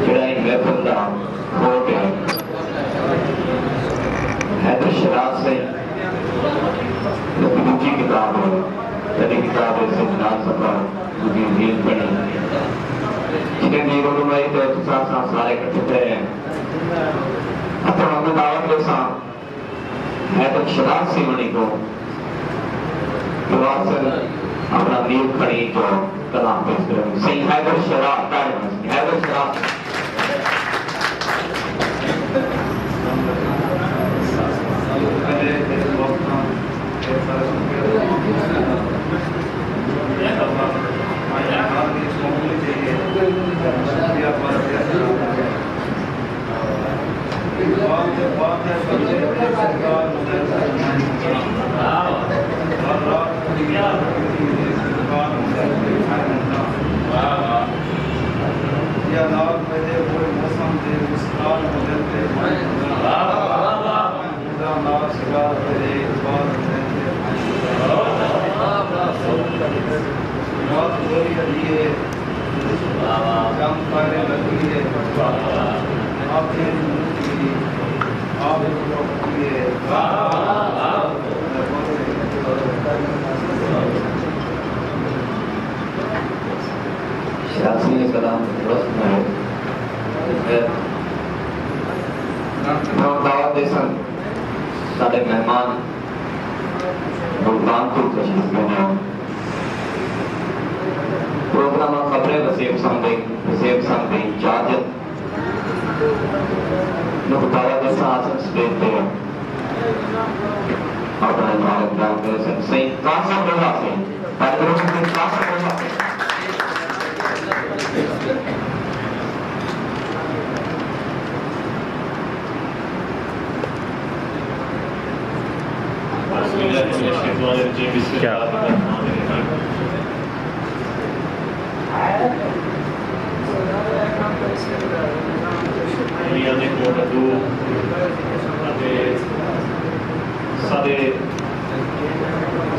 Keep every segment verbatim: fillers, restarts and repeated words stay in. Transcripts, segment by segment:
جیڑھا ایں محفل دا کوٹ ہے۔ حیدر شیراز سئیں دی ݙوجھی کتاب ہے، پہلی کتاب ہے سجنا سفر، ݙوجھی نیل کھڑی، جنہیں دی رونمائی تے تساں اساں سارے اکٹھے تھئے ہیں۔ اپݨا مداوت ݙیساں حیدر شیراز سیوݨی کوں، جو آسن اپݨا نیل کھڑی جو کلام پیش کرن۔ سئیں حیدر شیراز، تاڑیاں، سئیں حیدر شیراز۔ شاہ سئیں کلام درست نہ ہے۔ خیر، ہݨ دعوت ݙیسن ساݙے مہمان ملتان توں تشریف گھن آئے۔ پروگرام خبریں وسیب سنگھ دے، وسیب سنگھ دی اجازت۔ نقطہ دساں آسن سٹیج تے اپݨا اظہار اقدار کرے سن۔ سئیں قاسم رضا سئیں، پہلے سئیں قاسم رضا سئیں۔ بسم اللہ الرحمن الرحیم۔ بسم اللہ الرحمن الرحیم۔ دنیا دے کوٹ ادو اتے سارے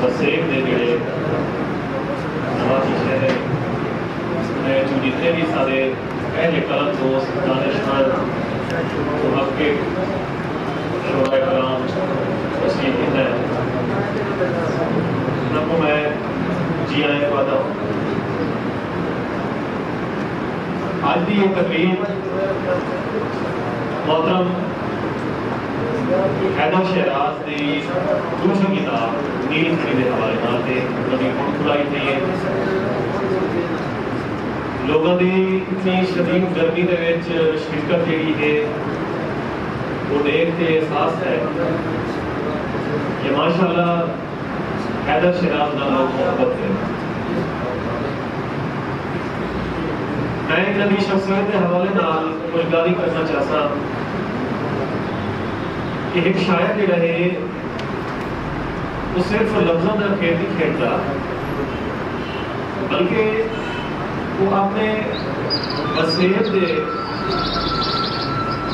وسیب دے جڑے نواسی شہر ہیں، میں جو جتنے بھی سارے اہل قلم دوست، دانشور، محقق، شعراء کرام تشریف گھن آئے، انہاں کوں میں جی آیاں آکھدا ہاں۔ اڄ دی یہ تقریب محترم حیدر شیراز دی ݙوجھی کتاب نیل کھڑی دے حوالے نال تے انہاں دی منہ کھلائی تھئی ہے۔ لوگاں دی اتنی شدید گرمی دے وچ شرکت جیڑھی ہے، وہ ݙیکھ کے احساس ہے کہ ماشاءاللہ حیدر شیراز نال لوگ محبت کرن۔ میں انہاں دی شخصیت دے حوالے نال کجھ ڳالھیں کرݨا چاہساں کہ ہک شاعر جیڑھا ہے، او صرف لفظاں دا کھیݙ نہیں کھیݙدا، بلکہ او اپݨے وسیب دے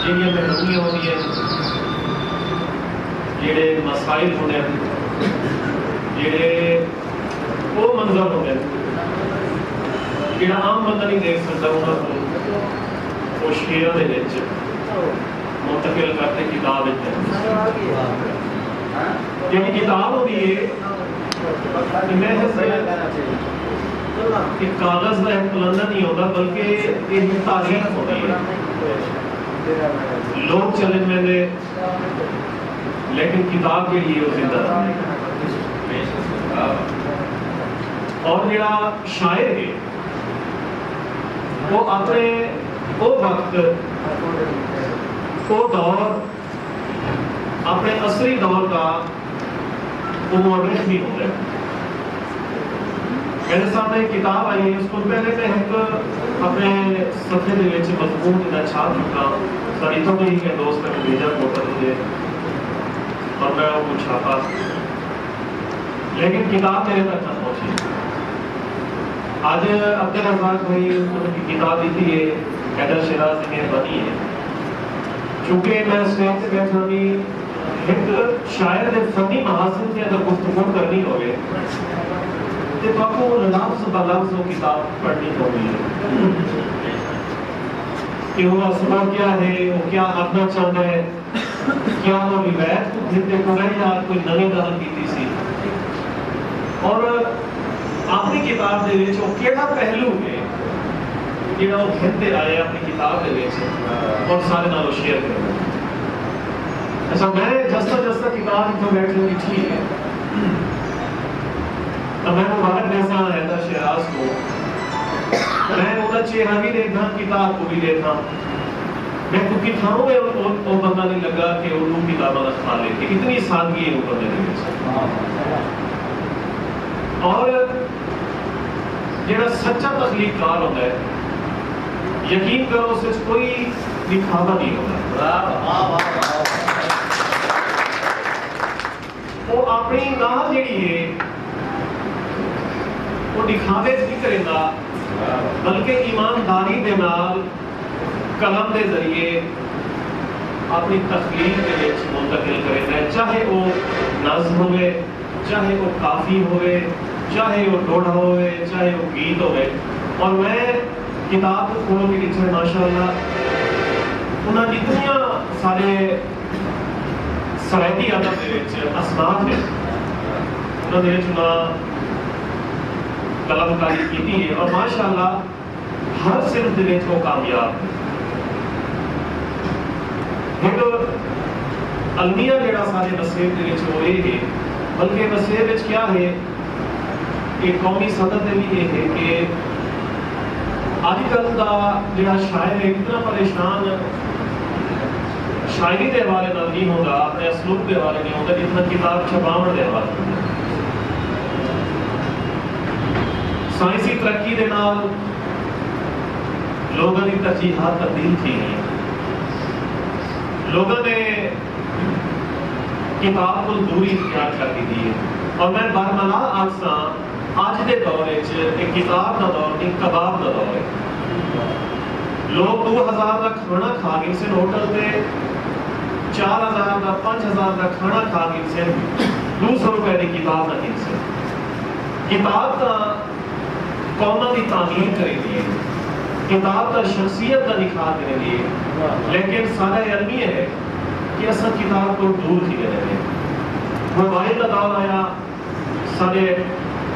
جیڑھیاں محرومیاں ہوندیاں ہن، جیڑھے مسائل ہوندے ہن، جیڑھے او منظر ہوندے ہن، جیڑھا عام بندہ نہیں ݙیکھ سڳدا، انہاں کوں او شعراں دے وچ منتقل کر تے کتاب وچ ݙیندے۔ جیڑھی کتاب ہوندی ہے، محض ایک کاغذ دا ایک پلندہ نہیں ہوندا، بلکہ ایک تاریخ ہوندی ہے۔ لوگ چلے ویندے، لیکن کتاب جیڑھی ہے، وہ زندہ رہندی ہے۔ اور جیڑھا شاعر ہے، وہ اپنے وہ وقت، وہ دور، اپنے عصری دور دا وہ مورخ بھی ہوندا ہے۔ میرے سامنے ایک کتاب آئی ہے، اس کو پہلے میں ایک اپنے صفحے دے وچ مضمون دا چھاپ چکا، ساݙی اتھوں دے ہی کہیں دوست نے بھیجا کوٹلی دے، اور میں وہ چھاپا، لیکن کتاب میرے تک نہ پہنچی۔ اڄ عبدالرزاق بھائی انہاں دی کتاب ݙتی ہے، حیدر شیراز دی مہربانی ہے، چونکہ میں اسٹیج تے بیٹھا بھی ہک شاعر دے فنی محاسن تے اگر گفتگو کرنی ہووے تے تہاکوں لفظ بہ لفظ او کتاب پڑھنی پوندی ہے۔ کہ اوہدا سبب کیا ہے، او کیا آکھنا چاہندا ہے، کیا او روایت کوں گھن تے کوئی یا کوئی نویں ڳالھ کیتی سی، اور اپݨی کتاب دے وچ او کیڑھا پہلو ہے جیڑھا او گھن تے آئے اپݨی کتاب دے وچ اور سارے نال او شیئر کرے۔ اچھا، میں جستا جستا کتاب اتھاں بیٹھ کے لکھی ہے، تاں میں مبارک ݙیساں حیدر شیراز کوں۔ میں اوندا چہرہ وی ݙیکھاں، کتاب کوں وی ݙیکھاں۔ میکوں کتھاؤں اے او، او بندہ نی لڳا کہ او ݙو کتاباں دا خالق ہے۔ اتنی سادگی ہے او بندے دے وچ۔ اور جیڑھا سچا تخلیق کار ہوندا ہے، یقین کرو اس وچ کوئی دکھاوا نہیں ہوندا۔ او اپݨی ڳالھ جیڑھی ہے، او ݙکھاوے وچ نہیں کریندا، بلکہ ایمانداری دے نال قلم دے ذریعے اپݨی تخلیق دے وچ منتقل کریندا ہے، چاہے او نظم ہووے، چاہے او کافی ہووے، چاہے او ݙوہڑا ہووے، چاہے او گیت ہووے۔ اور میں کتاب کوں کھول کے ݙٹھے، ماشاءاللہ، انہاں جتنیاں سارے سرائیکی ادب دے وچ اصناف نے، انہاں دے وچ انہاں قلم کاری کیتی ہے اور ماشاءاللہ ہر صنف دے وچ او کامیاب ہے۔ ہک المیہ جیڑھا سارے وسیب دے وچ او اے ہے، بلکہ وسیب وچ کیا ہے، اے قومی سطح تے وی اے ہے کہ اڄ کل دا جیڑھا شاعر ہے، اتنا پریشان شاعری دے حوالے نال نہیں ہوندا، اپݨے اسلوب دے حوالے نہیں ہوندا، جتنا کتاب چھپاوݨ دے حوالے ہوندا۔ سائنسی ترقی دے نال لوگاں دی ترجیحات تبدیل تھی ڳئین۔ لوگاں نے کتاب کوں دوری اختیار کر گھدی ہے۔ اور میں برملا آکھساں، اڄ دے دور وچ اے کتاب دا دور نہیں، کباب دا دور ہے۔ لوگ ݙو ہزار دا کھانا کھا گھنسن ہوٹل تے، چار ہزار دا، پنج ہزار دا کھانا کھا گھنسن، ݙو سو روپے دی کتاب نہ گھنسن۔ کتاب تاں قوماں دی تعمیر کریندی ہے، کتاب تاں شخصیت دا نکھار کریندی ہے، لیکن سارا اے المیہ ہے کہ اساں کتاب کوں دور تھی ڳئے ہیں۔ موبائل دا دور آیا، ساݙے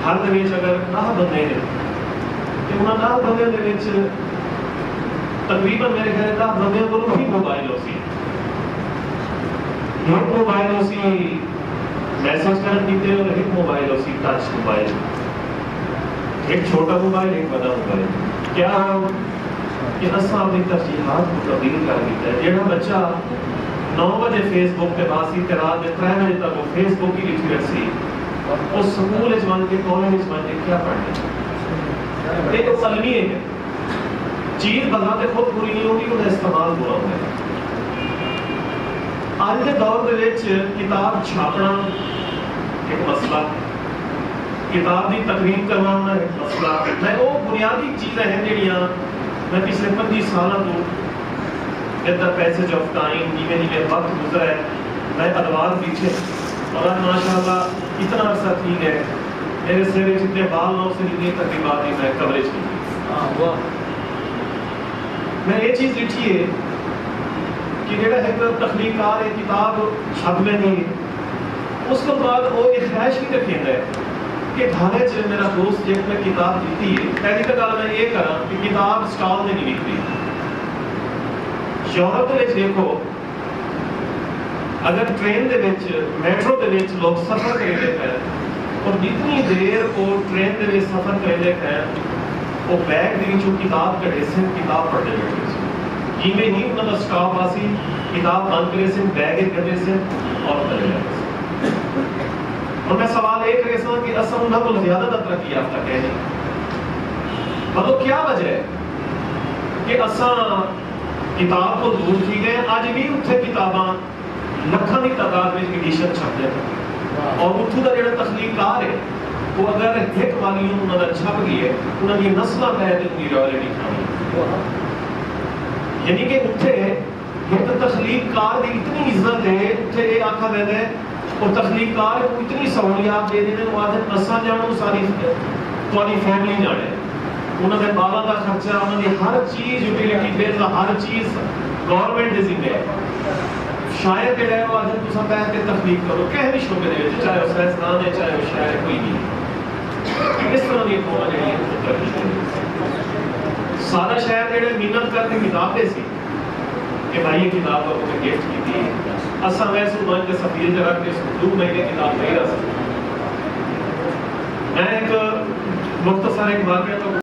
گھر دے وچ اگر ݙاہ بندے ہن تے انہاں ݙاہ بندیاں دے وچ تقریباً میرے خیال ݙاہ بندیاں کول ہک موبائل ہوسی۔ ہک موبائل ہوسی میسج کرݨ کیتے اور ہک موبائل ہوسی ٹچ موبائل۔ ہک چھوٹا موبائل، ہک وݙا موبائل۔ کیا ہو کہ اساں اپݨی ترجیحات کوں تبدیل کر ݙتا ہے۔ جیڑھا بچہ نو بجے فیس بک تے باسی تے رات دے ترے بجے تک او فیس بک ہی ݙٹھی رہسی، او سکول اچ ونڄ کے، کالج اچ ونڄ کے کیا پڑھݨے؟ اے تاں المیہ ہے۔ چیز بذات خود بری نہیں ہوندی، اوندا استعمال برا ہوندا ہے۔ اڄ دے دور دے وچ کتاب چھاپݨا ہک مسئلہ، کتاب دی تقریر کرواوݨا ہک مسئلہ۔ میں او بنیادی چیزاں ہن جیڑھیاں میں پچھلے پنجی سالاں توں، with the passage of time، جیویں جیویں وقت گزرا ہے، میں ادوار پیچھے، اور اڄ ماشاءاللہ اتنا عرصہ تھی ڳئے، میرے سر وچ اتنے بال نہ ہوسن جتنی تقریبات دی میں کوریج کیتی۔ میں اے چیز ݙٹھی ہے کہ جیڑھا ہک تخلیق کار ہے، کتاب چھپ ویندی ہے، اس توں بعد او اے خواہش وی رکھیندا ہے کہ گھر اچ میرا دوست جیکوں میں کتاب ݙتی ہے، پہلی تاں ڳالھ میں اے کراں کہ کتاب سٹال تے نہیں وکدی۔ یورپ دے وچ ݙیکھو، اگر ٹرین دے وچ، میٹرو دے وچ لوگ سفر کریندے پئے ہن، اور جتنی دیر او ٹرین دے وچ سفر کریندے پئے ہن، او بیگ دے وچوں کتاب کڈھیسن، کتاب پڑھدے ٻیٹھے ہوسن۔ جیویں ہی انہاں دا سٹاپ آسی، کتاب بند کریسن، بیگ اچ گھدیسن اور چلے ویندے سن۔ ہݨ میں سوال اے کریساں کہ اساں انہاں کولوں زیادہ تاں ترقی یافتہ کائنی۔ مطلب کیا وجہ ہے کہ اساں کتاب کوں دور تھی ڳئے؟ اڄ وی اتھے کتاباں لکھاں دی تعداد وچ ایڈیشن چھپدے پن۔ اور اتھوں دا جیڑھا تخلیق کار ہے، او اگر ہک والیوم انہاں دا چھپ ڳئے، انہاں دیاں نسلاں تحت ایں دی رائلٹی کھاوی۔ یعنی کہ اتھے ہک تخلیق کار دی اتنی عزت ہے، اتھے اے آکھا ویندا ہے، او تخلیق کار کوں اتنی سہولیات ݙے ݙیندن، او آکھدن، اساں ڄاݨوں، ساری تہاݙی فیملی ڄاݨے۔ انہاں دے ٻالاں دا خرچہ، انہاں دی ہر چیز، یوٹیلیٹی بل، ہر چیز گورنمنٹ دے ذمے ہے۔ شاعر جیڑھا ہے، او آکھدے تساں ٻہہ کے تخلیق کرو، کہیں وی شعبے دے وچ، چاہے او سائنسدان ہے، چاہے او شاعر ہے، کوئی وی ہے۔ اس طرح دی قوم جیڑھی ہے، او ترقی کریندی ہے۔ سارا شہر جیڑھے محنت کر کے کتاب ݙیسی کہ بھائی، یہ کتاب آپ کو گفٹ کیتی ہے، اساں ویسوں ونڄ کے سفیر تے رکھ کے ݙو مہینے کتاب پئی رہسی۔ میں ایک مختصر ایک واقعہ تو